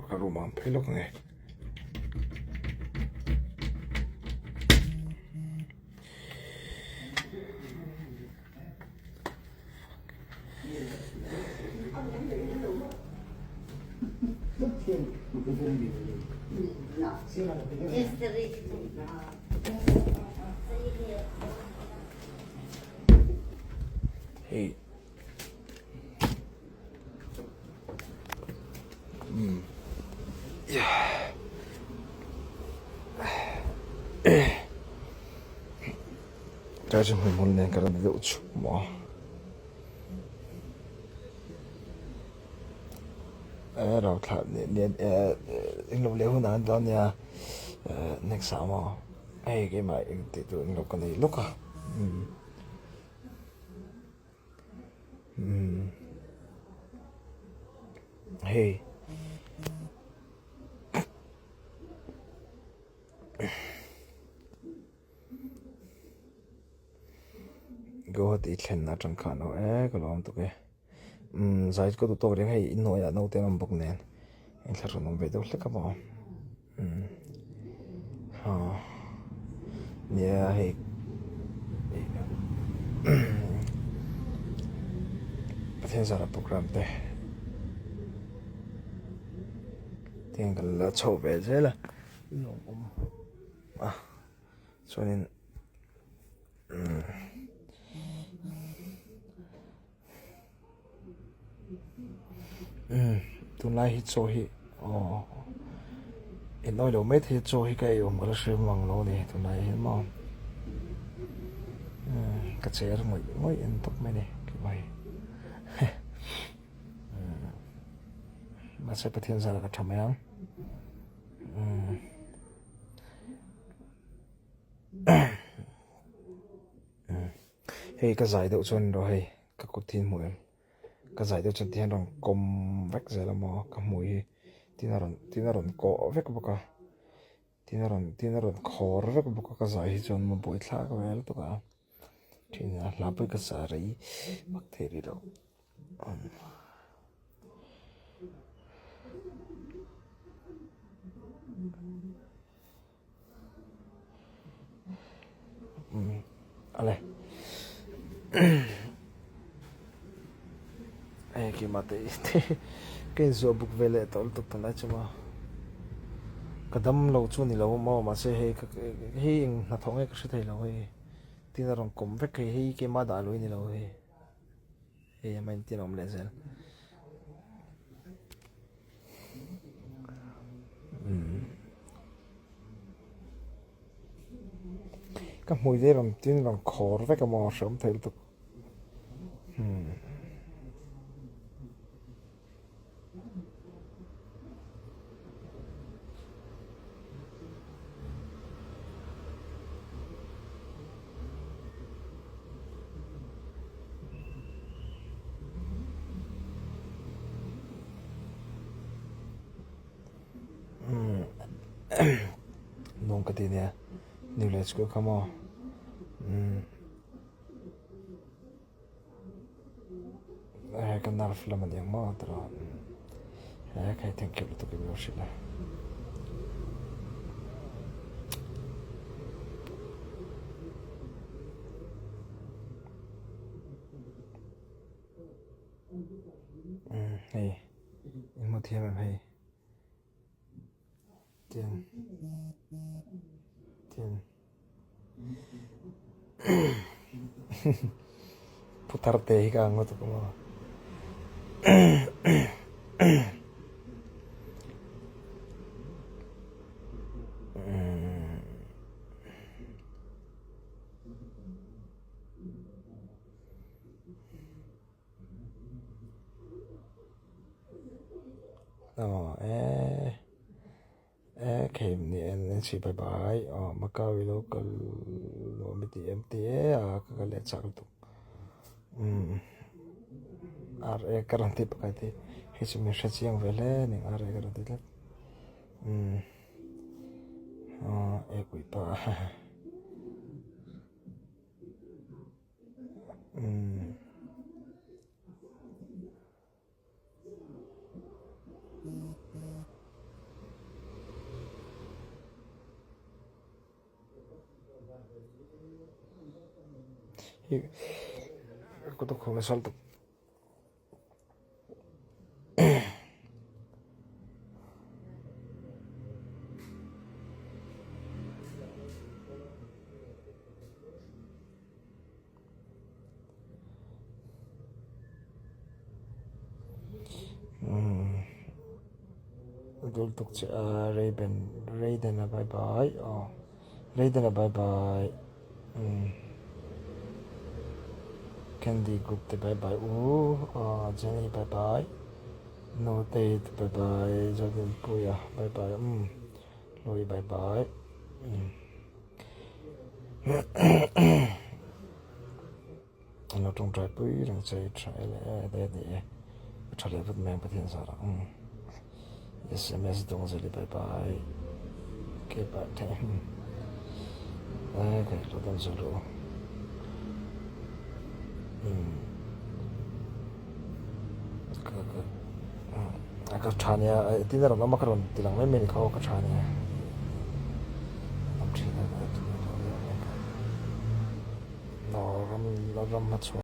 Ka room ah an phei lawk ang e. Hei Tlai chu hmuihmul nen ka la ni deuh chuk maw a e rau thlah englo leh hunah an dawn nia next ah maw hei keimah tih tur englo ka nei lawk a. Umm hei Guwahati thlenna atang khan aw e ka lawm tuk e umm zai ka duh tawk reng hei inhnuaiah naute an awm bawk nen inthlahrun awm ve deuh hlek a maw umm aw nia hei Pathian zara program te tiang kan la chho ve zel a lawmawm a chuanin umm. Umm tunlai hi chaw hi aw in awilo mai thei a chaw hi ka ei awm ka la hre mang lo a ni tunlai hian maw umm ka cher ngawih ngawih en tawp mai a ni keimah hi umm mahse Pathian zara ka tha mai ang umm. Hei ka zai deuh chuan rawh hei ka kut hi hmuh em ka zai deuh chuan tihian rawn kawm vek zel a maw ka hmui hi tin a rawn tin a rawn kawh vek bawk a tin a rawn tin a rawn khawr vek bawk a ka zai hi chuan maw buaithlak vel lutuk a thin a hla pawh hi ka sa rei vak thei rih lo. Ale hei keimah te ka inzuah buk ve leh tawh lutuk tunlai chu maw ka dam lo chu ni lo maw mahse hei hei eng hnathawh nge ka hre thei lo hei tin a rawn kawm vek hei hei keimah dah lui ni lo hei. Hei a main tin a awm leh zel. Ka hmui te rawn tin rawn khawr vek a maw hreawm thei lutuk. Nuam ka ti nia new let's go kha maw umm ka nerve lam a ni ang maw tiraw he ka thank you lutuk in lo hrilh a. Hei engmaw thiam em hei tin tin putar te hi ka ang lutuk maw. Aw eh eh kheim ni en en si bye bye aw Macau i lo kal nuam i ti em ti e a ka kal leh chak lutuk umm ar ek ka rawn ti pakhat hi hei chu min hre chiang ve hle a ni ar ek a rawn ti tlat umm aw ek ui pa. Umm. Hi kut a khur nasa lutuk. Dul tuk che a Rayben Rayden a bye bye aw Rayden a bye bye umm Candy group te bye bye u aw Jenny bye bye Nutei te bye bye Zodinpuia bye bye umm Hlui bye bye umm. An lo tawngtai pui reng che i tha e le e te ni e ka tha leh vat mai ang Pathian zarah umm sms dawng zel i bye bye ke pah the e ka lo dawn zel rawh umm ka ka ka tha nia tin a rawn awm a ka rawn ti lang mai mai a ni kha aw ka tha nia awm thin a. Ram hmachhuah.